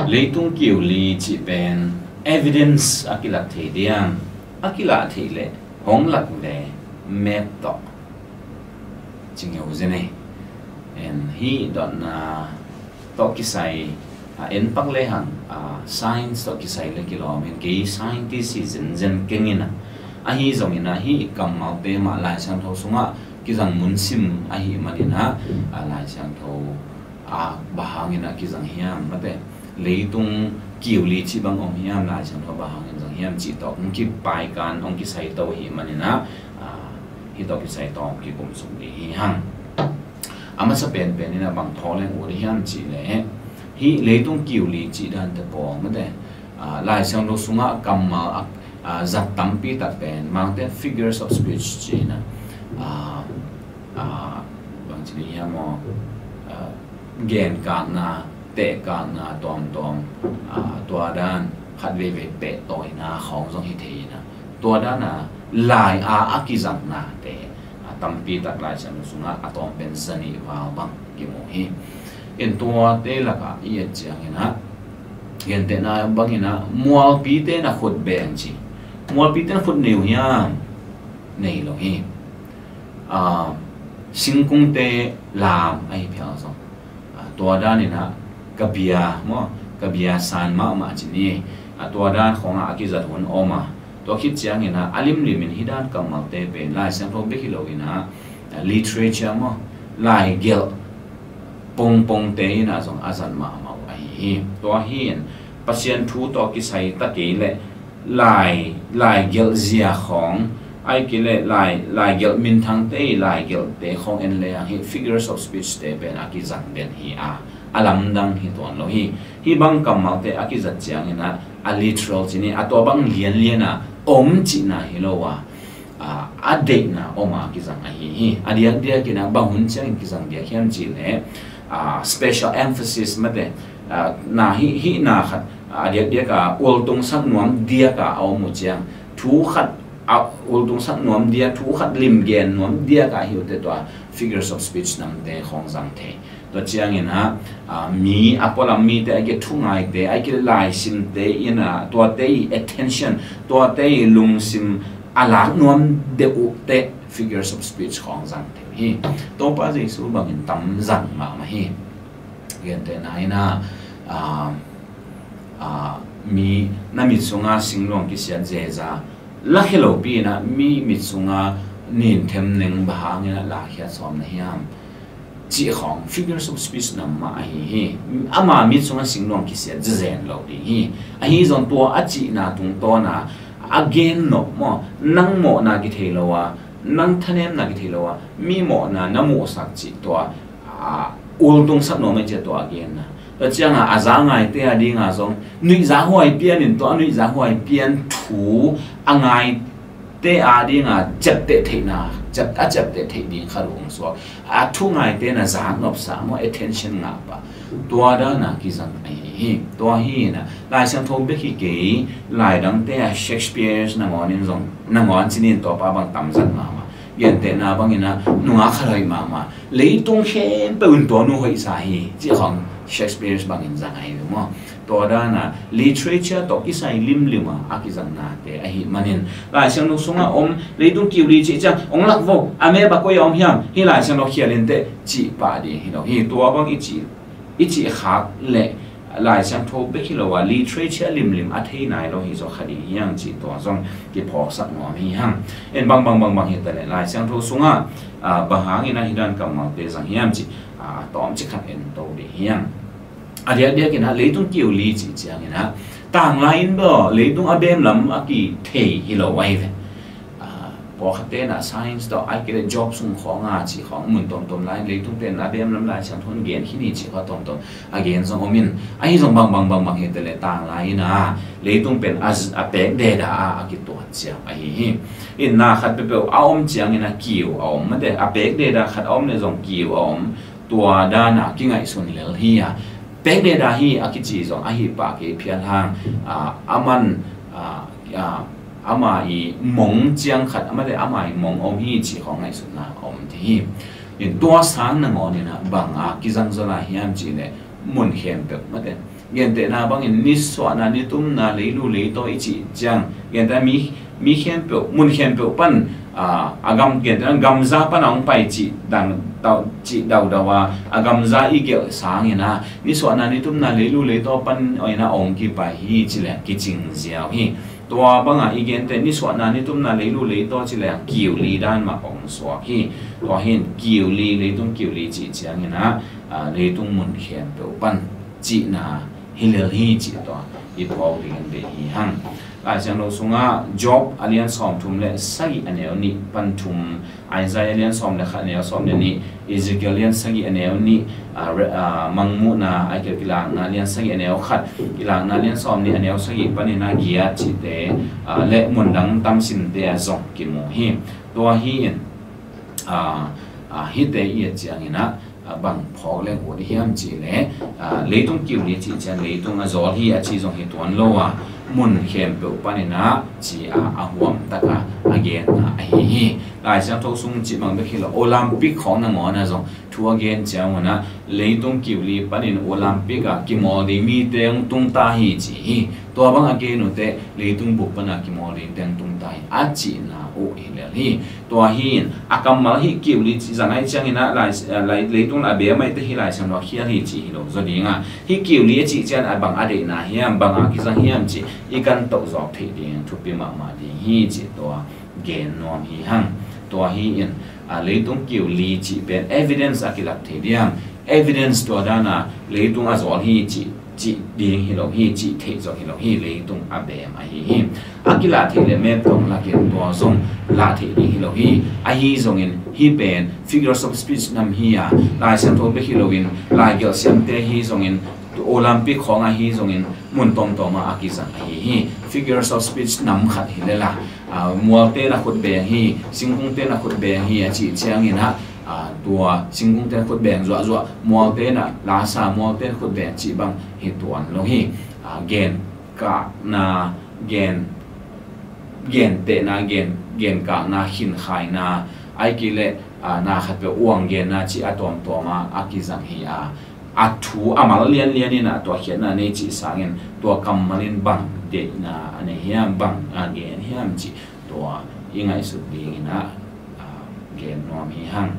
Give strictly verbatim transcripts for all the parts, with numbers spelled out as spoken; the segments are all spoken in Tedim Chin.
Leitung kiu li cih pen evidence a kilat thei diam, a kilah theih leh hong lak ve map tawh ci ngeu zen e. En hih dotna tawh kisai, a, en pak lehang, a, science tawh kisai le kilawm in, kei scientist hi zenzen keng in a, ahi zongin a hih kammalte mah Lai Siangtho sungah kizang mun sim ahih manin a, a, Lai Siangtho a, bang hangin a kizang hiam, mate, leitung kiu li cih bang om hiam, Lai Siangtho bang hangin zang hiam cih tawh hong kipaikan, hong kisai to ahih manin a, a, hih tawh kisai tawh hong kikum suk ding hi hang. A masa penpen in a bang phawk leng ut hiam cih leh, hih leitung kiu li cih dante pawl, mate, a, Lai Siangtho sungah kammal a, a, zat tampi tak pen, mangte figures of speech ci-in a, a, a, bang ci ding hiam maw, a, genkakna, tehkakna tuamtuam, a, tua dan khat veivei pehtawina khawng zong hi thei in a, tua dan a lai a, a kizangnate, a, tampi tak Lai Siangtho sungah a tawm pen zanih val bang kimu hi. In tuate lakah i et ciangin a, gentehna bangin a, mualpite na khut beng ci. Mualpite na khut nei uh hiam? Nei lo hi. A, singkungte lam ahi phial zong, a, tua danin a, ka bia maw, ka bia san mahmah ci ni. A, tua dan khawngah a kizat hun om a, tua khit ciangin a, a limlimin hih dan kammalte pen Lai Siangtho bek hi loin a, a, literature maw, laigelh pongpongte in a zong a zat mahmah uh ahi hi. Tua hi in Pasian thu tawh kisai ta kei leh lai, laigelh zia khawng, ahih kei leh lai, laigelh minthangte i laigelhte khawng en lehang hih figures of speech te pen a kizang den hi a, a lamdang hi tuan lo hi. Hih bang kammalte a kizat ciangin a, a literal ci ni, a tua bang lianlian a om cihna hi lo a, a, a deihna om a kizang ahi hi. A diakdiakin a bang hun ciangin kizang diak hiam cih leh, a, special emphasis mate, a, na hih, hih na khat, a, diakdiak a ultungsak nuam diak a a om uh ciang, thu khat, a, ultungsak nuam diak, thu khat limgen nuam diak a hi uh teh tua figures of speech namte khawng zang thei. Tua ciangin a, a, mi, a pualam mite, a kei thungaite, a kei laisimte in a, tuate i attention, tuate i lungsim a lak nuam deuh uh teh figures of speech khawng zang thei hi. Topa Jesu bangin tam zang mahmah hi. Gentehna in a, a, a, mi na mit sunga singluang kisiat zeza, lakhia lopi in a mi mit sunga nin them neng bang hangin a lakhiat sawm na hiam cih khawng figures of speech nam mah ahi hi. Ama mit sunga singluang kisiat zezen lo ding hi. Ahi zong tua a cihna tungtawn a, a gen nop maw, nang mawhna kithei lo a, nang thanemna kithei lo a, mi mawhna na muhsak cih tua, a, ultungsak nuam a cih tua a genna. Tua ciangin a, a za ngaite a ding a zong nuihza huai pian in tua nuihza huai pian thu a ngaite a ding a ciapteh theihna, ciap, a ciapteh theih ding khat uh hong suak. A thungaite na zak nopsa maw, attention ngah pah. Tua dan a kizang ahi hi. Tua hi in a, Lai Siangtho bek hi kei, lai dangte a Shakespeare nangawn in zong, nangawn ci ni in Topa bang tam zat mahmah. Gentehna bangin a, nungak khat hoih mahmah, leitung khempeuh in tua nu hoihsa hi, cih khawng Shakespeare bangin zang ahi uh maw. Tua dan a literature tawh kisai limlim a a kizangnate ahih manin, Lai Siangtho sungah om leitung kiu li cih ciang, hong lak vo, a map a koi a om hiam, hih Lai Siangtho khial in teh cih pah ding hi lo hi. Tua bang i cih, i cih khak leh Lai Siangtho bek hi lo a, literature limlim a thei nai lo hi zaw kha ding hi hang cih tua zong kiphawksak nuam hi hang. En bang, bang, bang, bang hi ta leh Lai Siangtho sungah, a, bang hangin a hih dan kammalte zang hiam cih, a, tawmcik khat en to ding hi hang. A diakdiakin a, leitung kiu li cih ciangin a, tanglai in bel leitung a bem lam a kithei hi lo ahi ve. A, pawlkhatte in a science tawh, ahih kei leh Job sung khawng a cih khawng mun tomtom lai in, leitung pen a bem lam Lai Siangtho in gen khin hi cih khawng tomtom a gen zong om in, ahi zong bang, bang, bang, bang hi ta leh tanglai in a, leitung pen a, a pek deda a, a kituat ciang ahi hi. In na khat peuhpeuh a om ciangin a kiu a om, mate, a pek deda khat a om leh zong kiu a om, tua dan a kingaihsun lel hi a, pek deda hi a kici zong ahi pah kei phial hang, a, aman, a, a, ama i mong ciang khat, mate, ama i mong om hi cih khawng ngaihsutna a om thei hi. In tua sang nangawn in a bang a kizang zaw lai hiam cih leh mun khempeuh, mate, Gentehna bangin nisuahna, nitumna, leilu, leitaw i cih ciang, gentehna mi, mi khempeuh, mun khempeuh pan, a, a gam, gentehna gamza pan a hong pai cih dang, dau, cih daudau a, a gamza i gelh sangin ah, nisuahna, nitumna, leilu, leitaw pan a hong kipai hi ci leng kicing ziau hi. Tua banga i gente nisuahna, nitumna, leilu, leitaw ci leng kiu li dan mah hong suak hi. Tua hi in kiu li, leitung kiu li cih ciangin ah, a, leitung mun khempeuh pan cihna hi lel hi cih tua i phawk dingin deih hi hang. Lai Siangtho sungah Job a lian sawmthum le sagih a neu nih pan thum, Isaiah a lian sawm le khat a neu sawm le nih, Ezekiel a lian sagih a neu nih, a, re-, a, Mangmuhna, a, Kilakna a lian sagih a neu khat, Kilakna a lian sawmnih a neu sagih panin a giat cihte, a, le mundang tamsinte ah zong kimu hi. Tua hi in, a, a, hihte i et ciangin ah, a, bang phawk leng ut hiam cih leh, a, leitung kiu li a cih ciang leitung a zawl hi a cih zong hi tuan lo a, mun khempeuh panin ah ci a, a huam taka a genna ahi hi. Lai Siangtho sung cih bang bek hi lo, Olympic khawng nangawn ah zong thu a gen ciangun ah leitung kiu li panin Olympic ah kimawl ding mite hong tung ta hi ci hi. Tua bang a gen uh teh leitung bup pana kimawl dingte hong tung ta hi a cihna uh hi lel hi. Tua hi in a kammal hih kiu li cih zang ahih ciangin ah lai, lai, leitung la a beem ahih teh hih Lai Siangtho a khial hi cih hi lo zaw ding a, hih kiu li a cih ciang a bang a deihna hiam, bang a kizang hiam cih i kan toh zawk theih ding thupi mahmah ding hi cih tua gen nuam hi hang. Tua hi in, a, leitung kiu li cih pen evidence a kilak thei diam? Evidence tua dana leitung a zawl hi cih, cih ding hi lo hi, cih theih zawk hi lo hi, leitung a beem ahi hi. A kilah theih le map tawh lakin tua zong lah theih ding hi lo hi. Ahi zongin hih pen figures of speech nam hi a, Lai Siangtho bek hi loin lai gelh siamte hi zongin Olympic khawng ahi zongin mun tawmtawm ah a kizang ahi hi. Figures of speech nam khat hi lel a, a, mualte na khut beng hi, singkungte na khut beng hi a cih ciangin ah, a, tua singkungte na khut beng zuahzuah, mualte na lasa, mualte na khut beng cih bang hi tuan lo hi. A, gen kakna, gen, gentehna, gen, gen kakna, khin khaina, ahih kei leh, a, na khatpeuh uang genna cih a tuamtuam a, a kizang hi a, a thu a mal lianlian in a tua khiatna nei cih sangin tua kammal in bang deihna a nei hiam, bang a gen hiam cih tua i ngaihsut dingin a, a, gen nuam hi hang.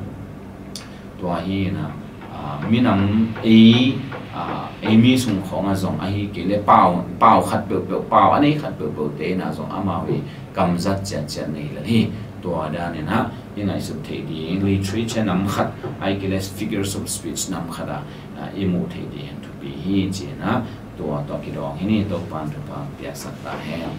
Tua hi in a, a, minam ei, a, ei mi sung khawng ah zong ahih kei leh pau, pau khat peuhpeuh, pau a nei khat peuhpeuh te in a zong amau i kamzat ciatciat nei lel hi. Tua dan in a i ngaihsut theih ding literature nam khat, ahih kei leh figures of speech nam khat a, a, i muh theih ding thupi hi ci in a, tua tawh kidawng hi ni. Topa'n thupha piaksak ta hen.